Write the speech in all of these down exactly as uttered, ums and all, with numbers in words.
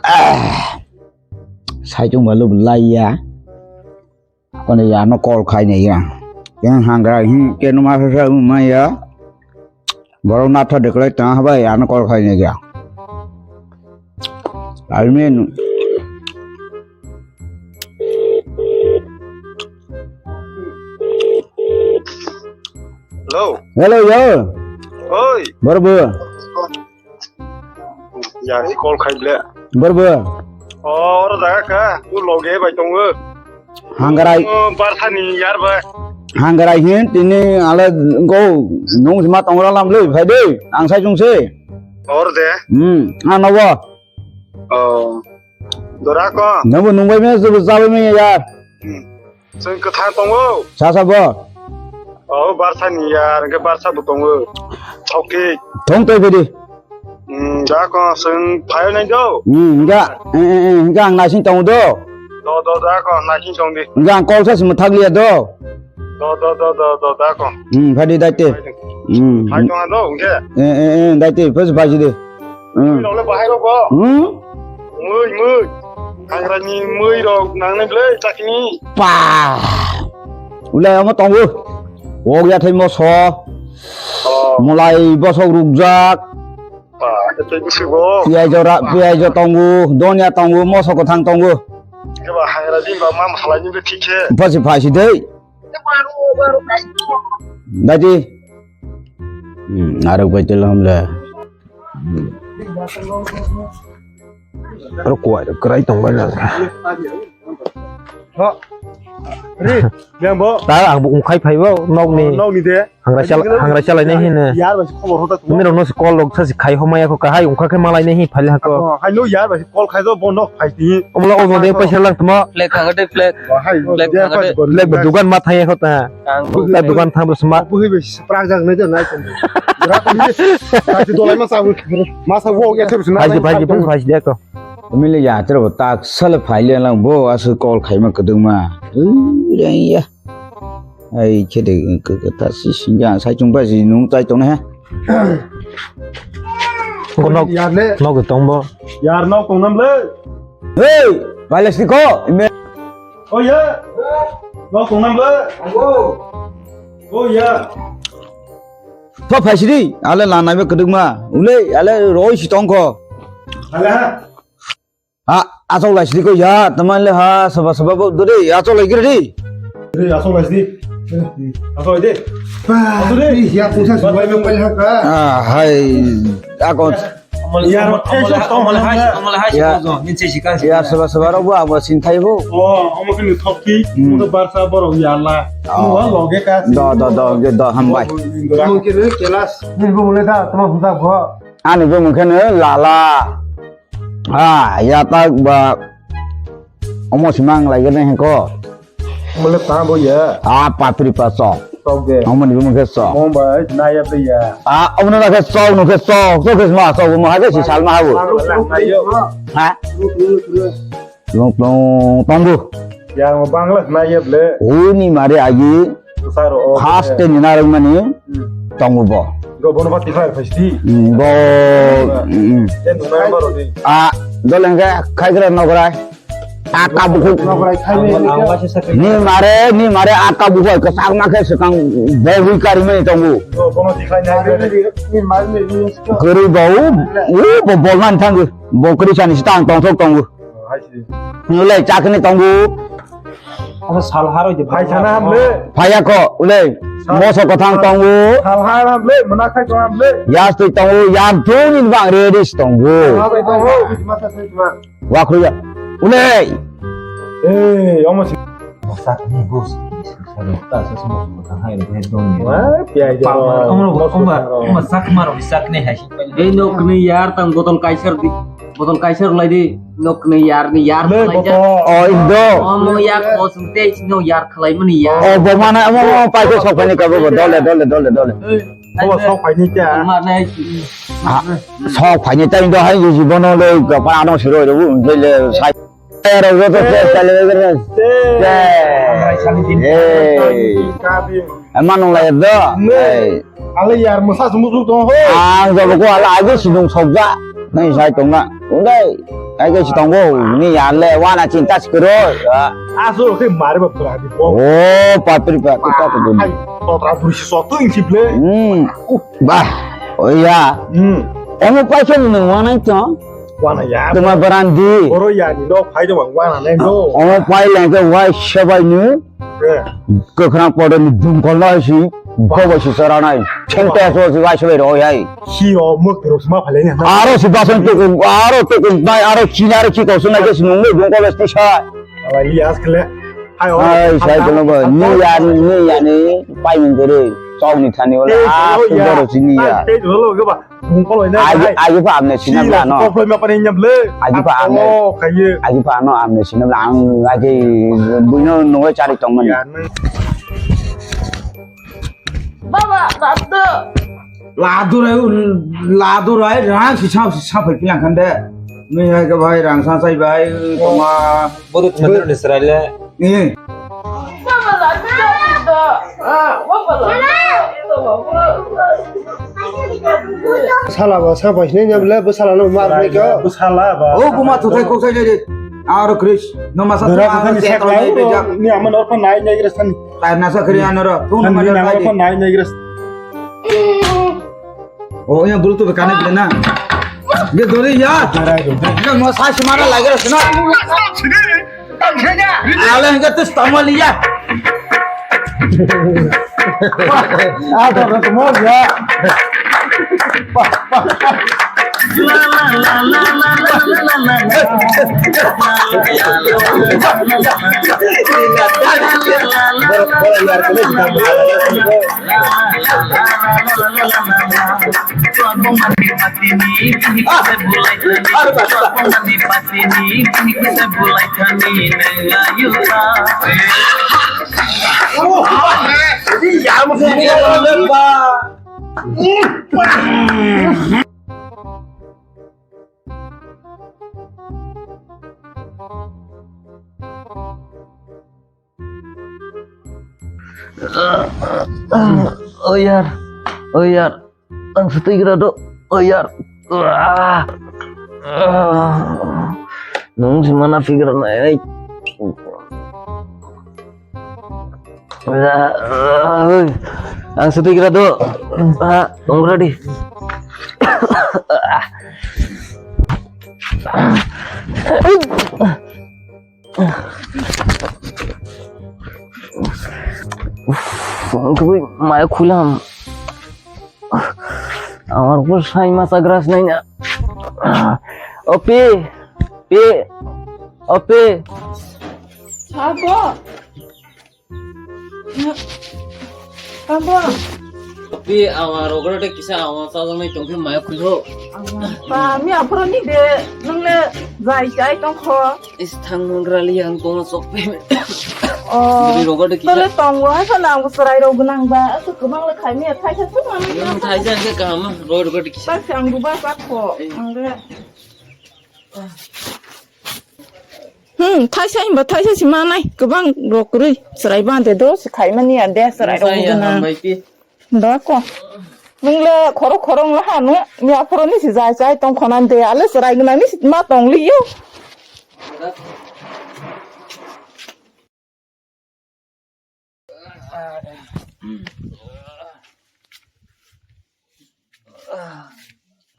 Ah. Saichung ba lub lai ya. Kono ya no call khai ne ya. Yang hanggra hin ke no ma sa ma ya. Borok na tho de klai ta ha ba ya no call khai ne ya. Almin. Hello. Hello, yo. Oi. Borbo. Ya, call khai ble. Borbo. O, oro jaga ka. Tu loge bai tongo. Hangrai. O, Barsa ni yar bai. Hangrai hin tini ale go nung sima tongra lam le phai de. Ang sai chung se. Or de. Hmm, ano bo. O. Dora ko. Nabo nung bai me, jabai me ya. Hmm. Chwng kwthang tongo. Sasa bo. O Barsa ni yar, hwnkhe Barsa bo tongo. Thokthik. Thong tei bidi. Hmm, da ko chwng phaio nai do. Hmm, hwnkhe, eh, eh, eh, hwnkhe ang naising tongo do. Do, do, da ko naising tong di. Hwnkhe ang call sa simo thakliya do. Do, do, do, do, do, da ko. Hmm, phadi daite. Hmm. Phai tong do, hwnkhe. Eh, eh, eh, daite, phai phai di. Hmm. Mui rok le bahai rok bo. Hmm? Mui, mui. Hagrani mui rok nangnai ble chakni. Pa. Ulai omo tongo. Wog ya thai moso. Oh. Mulai bosok rukjak. Pa, tei bisi bo. Piyaj ora, piyaj tongo, donya tongo, moso kwthang tongo. Keba hagrani ba mam halai ni thik khe. Phasi phasi dei. Dadi. Hmm, arok bai telo hamle. Aro kuwai rok kwrai tong bai lang kha. Ho. Ri, yang bo. Ta ang bo ungkhai phai bo nok ni. Nok ni de. Hangra chal, hangra chalai nai hino. Yar bai khobor hoda. Nini rok no se call rok sa se khai homaya ko kahai ungkha khe malai nai hi phai ha ko. Hai no yar bai call khai do bo nok phai ti. Omla o jode paisa lang tmo. Flag thang de flag. Hai. Flag thang de. Flag ba dugan ma thang ya ko ta. Ta dugan thang bro sma. Bwhwi bai se prak jak nai de nai tong. Jora ko ni. Kati dolai ma sa bu. Ma sa wo ya se bu na. Phai phai phai phai de ko. Mili ya tro tak sal phai le lang bo asu call khai ma kwdwng ma. Ui ya. Ai khe de ka ta si sing ya sai chung ba si nung tai tong he. Ko nok nok tong bo. Yar nok tong nam le. Hey, bai le si ko. Oh ya. Nok tong nam le. Oh ya. Tho phaisidi, ale lanaibe kwdwkma. Ule, ale roi si tongkho. Ale ha? Ha, achok laisidi ko ya, tamai le ha, saba saba bo dori, achok lai giri di. Dori, achok laisidi. Achok lai de. Ba, ya, pusa subai be pai ha ka. Ah, hai, ako. Yar, ya, saba saba rok bo abo sinthai bo. Oh, omo kini thokki, hmm. Omo barsa borok yala. Oh. Omo loge ka. Do, do, do, do, hambai. Mungkin kelas. Ni bo mule da, tama hunta go. Ani bo mungkin lala. Ah, ya tak ba. Omo simang lagi ni ko. Mole ta bo ya. Ah, patri pa sok. Sok de. Omo ni bo mungkin sok. Mo ba na ya be ya. Ah, omo na ke sok, no ke sok, sok ke ma sok, mo ha ke si sal ma ha bo. Aru, aru, aru. Ha? Aru, aru, aru. Long long tongo. Ya mo Bangla na ya ble. Uni mare agi. Saro. First te ni na rang mani. Hmm. Tongo bo. Go bono pati khai pasti. Hmm, bo. Hmm. Ten number baro ni. Ah, doleng ke khai kra nograi. Aka buku. Ni mare, ni mare aka buku ke sakma ke sekang bogui kari mani tongo. Guru bau, u bo bolman thangu. Bokri sani sitang tong thok tongo. Ulai chakni tongo. Asa sal haroi de. Phai sana hamle. Phaya ko, ulai. Moso kothang tongo. Sal har hamle, mana khai ko hamle. Yas tui tongo, yam tuni bang redis tongo. Sal har tongo, masa sai ma. Wakhuya. Ulai. Eh, omo si. Sak ni bus. Salo, ta sa sumo sumo ta hai ro hai don ni. Wah, pia aja. Pama, omo, omo, omo sak maro, sak ni hai. Ei nok ni yar tang botol kaisar di, botol kaisar lai di, nok ni yar ni yar lai ja. Oh, indo. Omo yak bosong te no yar khalai mani yar. Oh, bo mana omo pai ko sok pani ka bo dole, dole, dole, dole. Omo sok pani ta. Ma nai. Ah, sok pani ta indo hai jibono le ka pa ano siro ro le sai. Rok joto se chale gere. Hey. Emang nung lai do. Hey. Ale yar mo sa sumu tu to ho. Ang jobo ko ala agi sidung sokja. Nai sai tong na. Undai. Ai ke si tongo, ni ya le wana chinta si kuro. Aso ke mare ba pura di bo. Oh, papri pa, tu pa tu. Ai, to tra buri si so tu inchi ble. Hmm. Bah, oh ya. Hmm. Omo paisa ni nang wana to. Wana ya. Tuma barandi. Oro ya ni no phai do wana le no. Omo pai leng ke wai sebai ni. Eh. Kwkhwrang podoni dungkolno hai si, bobo si choranai. Thengte so si wai sobai rw hai. Si o muk rw sma phalai na. Aro si basan tukung, aro tukung bai, aro chini, aro chikau swnai ke si nungni dungkol sti sa. Alai li as khle. Hai o. Hai, sai kono bo, ni ya, ni ya ni, pai mung kere, chok ni thani wala, eh, ah, oh, ya. Boro si ni ya. Hai, tei rolo ke ba. Bung koloi na Agi, hai. Agi pa amne sinabla no. Koploi ma pani nyam le. Agi pa amne. Oh, khaye. Agi pa no amne sinabla ang agi buino nungoi chari tongmani. Ya, nang. Baba, ladu. Ladu rai, ladu rai, rang si chao si chao phai pilang khande. Nui hai ka bai rang sa sai bai, toma. Bodo chadar ni srai le. Eh. Sala ba sa bai sini nyam le, bu sala no mar ni ko. Bu sala ba. Oh, bu ma tu thai ko sai de. Aro Chris, no masa tu aro sai ko de. Ni aman or pa nai nai gres tan. Tai nasa kri anoro. Tu no ma ni nai nai gres. Oh, yang bulu tu kane bile na. Ge dori ya. Ge mo sa si mara lagi ro sina. Ala hingga tu stamol ya. Ah, tu tu mo ya. Oh yar, oh yar, ang sutui gra do, oh yar. Ah. Ah. Nung si mana pigra na ai. Ah, ang sutui gra do. Ah, nung ready. Uff, ang kebui maya khulam. Amar pun sai masa gras nanya. Opi, pi, opi. Sabo. Abo. Pi, awa rogro de kisa awa sajak nai tongkhe maya khulho. Ba, mi aphro ni de, nung le jai jai tongkho. Is thang nung rali ang tong sok pe. Oh. Biri rogro de kisa. Tole tongo, hai sana ang serai rog nang ba, asuk kemang le khai mi, thai sa sung ang. Hmm, thai sa ke kam, rogro de kisa. Ba, si ang duba sa kho, eh. Ang de. Hmm, thaisa himba thaisa si manai, kwbang rok kwrwi chwrai bande do, si khaimani ya de, chwrai rok. Masa ya gwnang. Hambai pi. Da ko. Nung le khoro khoro wng ha no, ni aphoro ni si jai chai tong khona de, ale chwrai gwnang ni si ma tong li yo.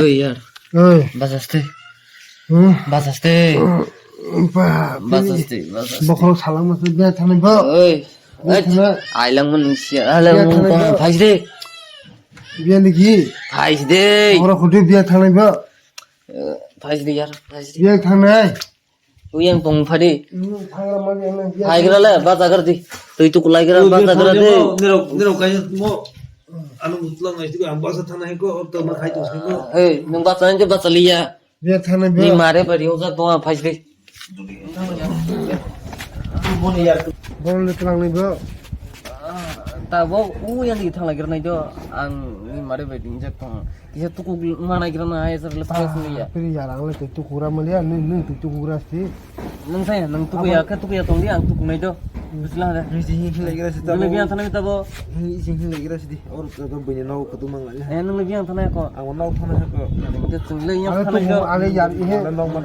Oi yar. Oi. Bajaste. Hmm? Bajaste. Ba, bajaste, bajaste. Bokhorok salang masa biya thanai bo. Oi. Biya thanai. Ailang mun sia, ailang mun tong phai de. Biya lagi. Phai de. Bokhorok khudu biya thanai bo. Phai de yar, phai de. Biya thanai. Uyang tong phadi. Hmm, thangra mani, ano, ya. Hai gra le, ba jagar di. Tui tu kulai gra, ba jagar di. Nirok, nirok kai mo. Ano mutlang ngai tu ang basa thana hai ko, to ma khai to sai ko. Hey, nung basa nang basa liya. Biya thana biya. Ni mare bari ojak to phai di. Boni yar. Bol le tlang ni bo. Ta bo uyang di thang lagi nai do. Ang ni mare bai di jak tong. Kisa tukuk manai kira na hai sar le pura sini ya. Piri ya rang le tui tukugra mali ya, nung, nung tui tukugra si. Nung saya, nung tuku ya, ke tuku ya tong di, ang tuku nai do. Bujla de. Nisi hin hin lagi rasi tabo. Nungni biang thanai tabo. Nisi hin lagi rasi di. Or to to bini nau kutu mang lagi. Eh, nungni biang thanai ko. Ang nau thanai ko. Ke chungle yang thanai ko. Ale yar ihe.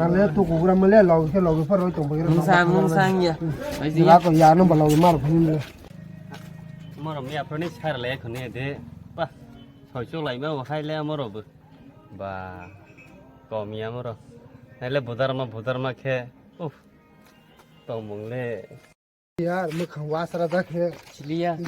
Ale tukugra male log ke log par roi tong bagira. Mungsang, mungsang ya. Ai ji. Ko ya no ba log mar phani. Moro mi aproni sar le khone de. Pa. Soi chu lai ma hai le moro bu. Ba. Komiya moro. Hai le budar ma budar ma khe. Uf. Tongmung le. Yar, mwkhang wasra jak khe. Chiliya.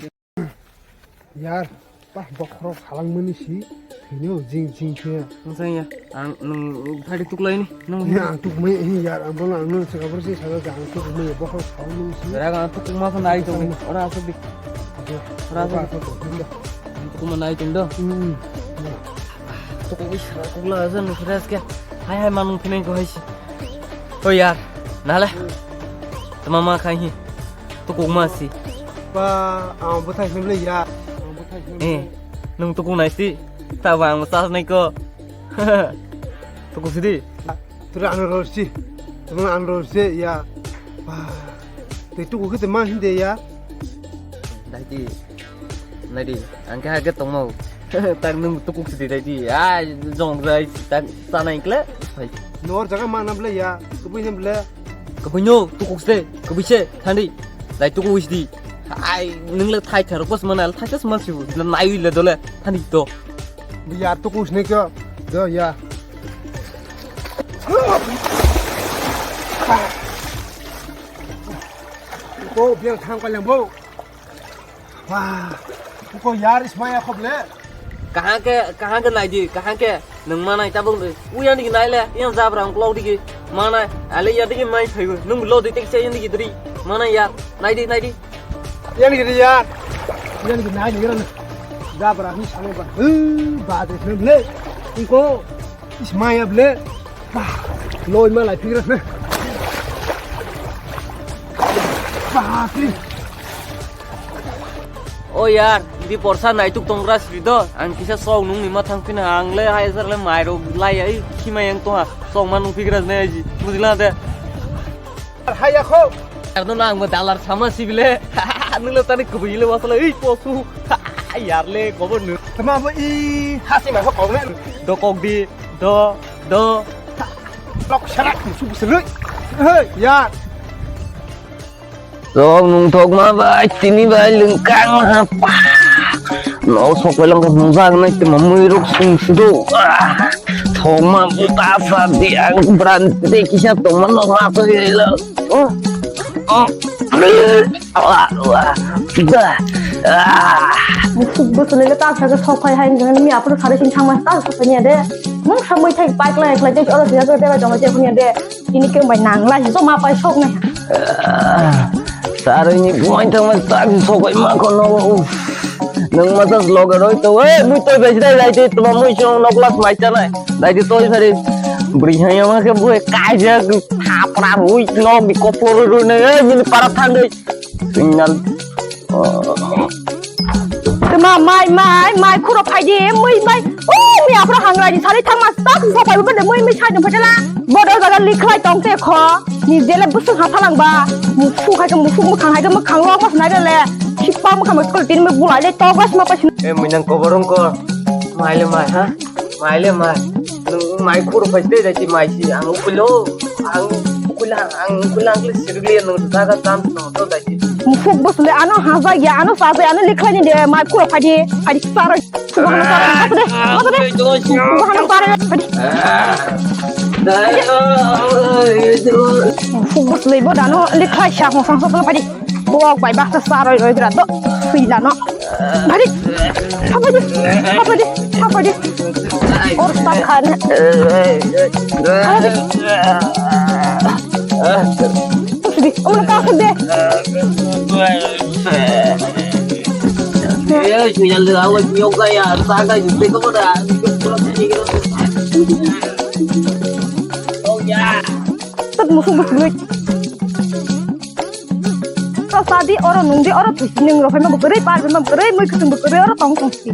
Yar, pah bokhorok halangmani si. Thwino jing jing khe. Nwsang ya, ang nwng phari tuklaini. Nwng ya, ang tukmai, eh, yar, ang bono ang nwng saka borsi saka ang tukmai bokhorok halangmani si. Berak ang tukma phan ai tong. Ora asuk di. Ora asuk. Tukma nai tong do. Hmm. Tukuk is tukla asa nwng fresh khe. Hai hai manung phinai ko hai si. O yar, nale. Tama ma khai hi. Tukuk ma si. Ba, ang bwthai himle ya. Ang bwthai himle. Eh, nwng tukuk nai si. Ta ba ang sas nai ko. Tukuk si di. Tura ang ro si. Tura ang ro si ya. Ba. Te tukuk ke te ma hinde ya. Dai di. Nai di. Ang khe ha khe tongmo. Tak nwng tukuk si di dai di. Ai, jong jai tak sana inkle. Nor jaga ma na ble ya. Kubui ne ble. Kubui no tukuk se. Kubui se. Thandi. Dai tukuk si di. Ai, nwng le thai thar kos mana thai kos ma si. Nai le dole. Thandi to. Ya tukuk ne kyo. Do ya. Ko biang thang ka yang bo. Wah, ko yar ismaya khob le. Kaha ke, kaha ke nai di, kaha ke. Nwng manai tabuk de. U yan digi nai le, yang jabra ang klok digi. Manai, ale yan digi mai phaibu. Nwng lo di tek se yan digi dri. Manai ya, nai di, nai di. Yan digi ya. Yan digi nai di ran. Jabra ni sangba. Hu, ba de le. Ko. Ismaya ble. Bah, loi ma lai pigra na. Bah, please. O yar, di porsa naituk tongra sri do. Ang kisa sok nung ni ma thang pina ang le hai sar le mai ro lai ai khima yang to ha. Sok ma nung pigra na ai ji. Bujla de. Hai ya kho. Arno na ang dalar sama si bile. Nung le tani kubui le wasala ei posu. Yar le kobo nu. Tama bo i hasi ma kho kong ne. Do kok di, do, do. Lok sarak su su le. Hey, yar. Sok nung thok ma bai tini bai lengkang ha pa. No sok lang ko mujang nai te mamui rok sung sudo. Thok ma buta sa di ang brand te kisa tong ma no ma to yelo. Oh. Oh. Awa, awa. Bah. Ah. Musuk bwswlwi le ta sa sok phai hai nang mi apro sari sing thang ma ta sok phai ni de. Nung samui thai pai klai klai de oro dia de de jong je phai ni de. Ini ke bai nang lai so ma pai sok nai. Ah. Sari ni mai thang ma ta sok phai ma ko no. Nang ma ta log roi to e mui to bai dai dai de to mui so no class mai ta nai. Dai de to sari. Bri hai ma ke bu kai ja. Thapra rui nok di kopor rui na, eh, nini para thang dei. Signal. Tuma mai, mai, mai, khuro phai di, mui, mai. Oh, mi apro hangra di sari thang mas tak so phai bade mui, mui sai phai la. Bodo jaga likhlai tong te kho. Ni jele busuk ha thalang ba. Musu hai ke musu mukhang hai ke mukhang lo mas nai le. Sipa mukhang mas kol tin mui bulai le to gas ma pa sin. Eh, mui nang koborong ko. Mai le mai, ha? Mai le mai. Nwng mai khur phai tei dai ti mai si ang ukulo. Ang ukulo ang ukulo ang kle sirgli nwng jaga chance no to dai ti. Musuk bwswlwi ano hajak ya, ano sajak, ano likhlai ni de, mai khur phai di, phai di, saroi. Sugo hano saroi, masa de, masa de. Sugo hano saroi, phai di. Musuk bwswlwi bo dano likhlai sa hong sang sa phai di. Bok bai baksa sa roi roi gra do. Sui la no. Bari. Thapadi. Thapadi. Thapadi. Or sa khan. Thapadi. Sudi. Om ka khade. Ye, sui jal de awo yoga ya. Sa ka jute ko da. Oh ya. Tat musuk musuk. Oro sadi, oro nungdi, oro thusi nung rok phaima bwkrwi, par phaima bwkrwi, mui kuchung bwkrwi, oro tong tong si.